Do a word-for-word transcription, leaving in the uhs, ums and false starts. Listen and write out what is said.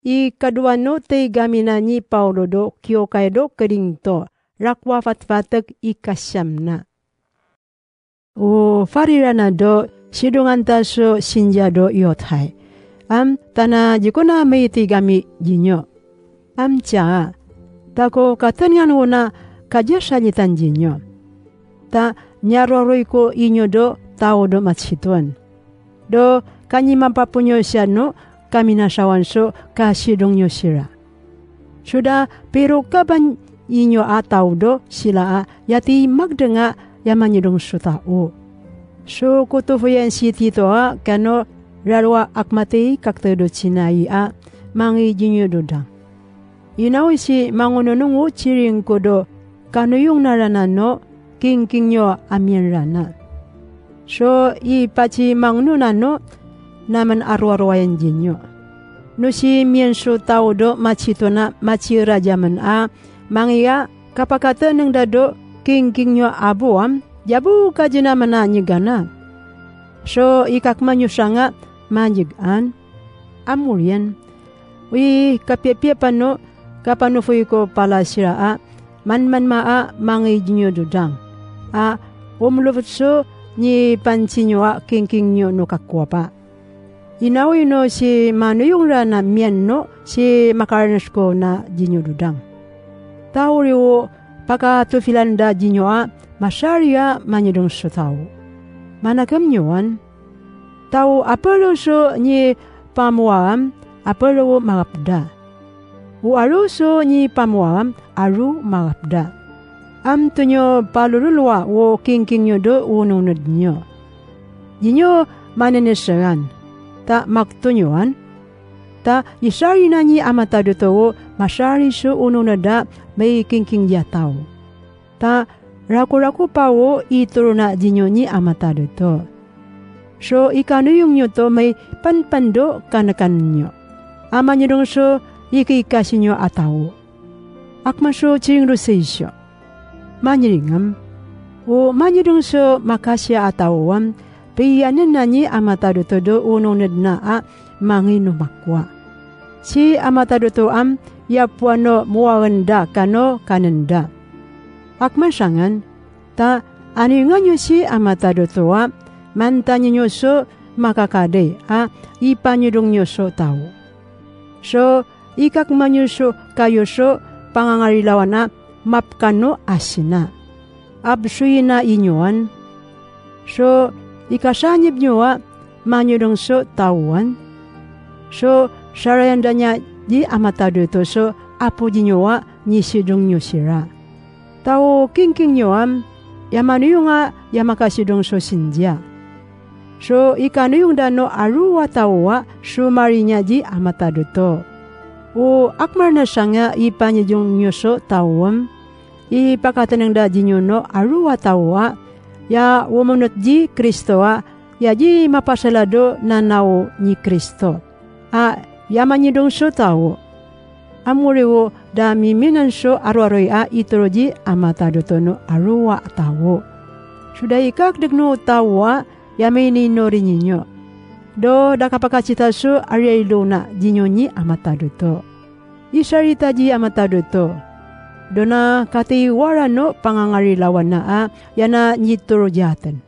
I kadowa no tigami na ni paolo do kiokay do kelinto, rakowa fatfatek i kasiam na. O fariran a do sidongan ta so sindia do yothay, am tana jikona mei tigami jinyo. Am cia, ta ko katengan ona kaja salitan jinyo. Ta niaroaroy ko inyo do tao do maciton do kanimapaponyo siya no kaminasawan so kasidong nyo sira. Soda pirokaban inyo a tao do sila a yati magdeng a ya manyedong so tao. So kotofoyan si Tito a kano ralowa akmatey kakte do cinai a mangi jinyo do dang. Inaw si mangononong o ciring ko do kanoyong na rana no kingking nyo a mien rana. So i pacimangono na no naman aroarowayan jinyo. No si mien so tao do macito na macirajaman a mangi a kapakateneng da do kingking nyo a bo am, jabo ka jinaman a nyegana. So i kakmanyo sanga manyegan. Amorian. Wi kapiapiapan no kapanofoy ko pala sira a manmanma a mangi jinyo do dang a omolofot so nipanci nyo a kingking nyo no kakowa pa. Inaw ino si manoyong ra na mien no si makaranes ko na jinyo do dang. Tao ri o pakatofilan da jinyo a masari a manyedong so tao. Manakem nyo an. Tao apelo so nipamowaam apelo o magapda. O aro so nipamowaam aro magapda. Am to nyo palololowa o kingking nyo do o nongned nyo. Jinyo maneneseran ta makto nyo an. Ta isari na ni amata doto o masari so o nongned a mei kingking ja tao. Ta rakorako pa o itoro na jinyo ni amata doto. So i kanoyong nyo to mei panpan do kanekanen nyo a manyedong so ikikasi nyo a tao. Akma so ciring do seisyo. Manyiringem. O manyedong so makasi a tao am peiyanen na ni amata doto do o nongned na a mangi no makowa. Si amata doto am yapowan no mowaen da kano kanen da. Akma sangan ta anoyongan nyo si amata doto a mantanyo nyo so makakadey a ipanyedong nyo so tao. So ikakmanyo so kayo so pangangarilawan a mapkan no asina. Apsoy na inyo an. So ikasanyeb nyo a manyedong so tao an. So sarayan da nia ji amata doto so apo jinyo a nisidong nyo sira. Tao kingking nyo am ya manoyong a ya makasidong so sindia. So ikanoyong da no aro a tao a somari nia ji amata doto. O akmar na sanga ipanyedong nyo so tao am ipakateneng da jinyo no aro a tao a ya womonot ji Kristo a ya ji mapasala do nanao ni Kristo a ya manyedong so tao. Amori o da miminan so aroaroy a itoro ji amata doto no aro a tao. Soda ikakdek no tao a ya meinino ri ninyo do da kapakacita so ariailo na jinyo ni amata doto. Isarita ji amata doto do na kateiwara no pangangarilawan na a ya na nitoro jaten.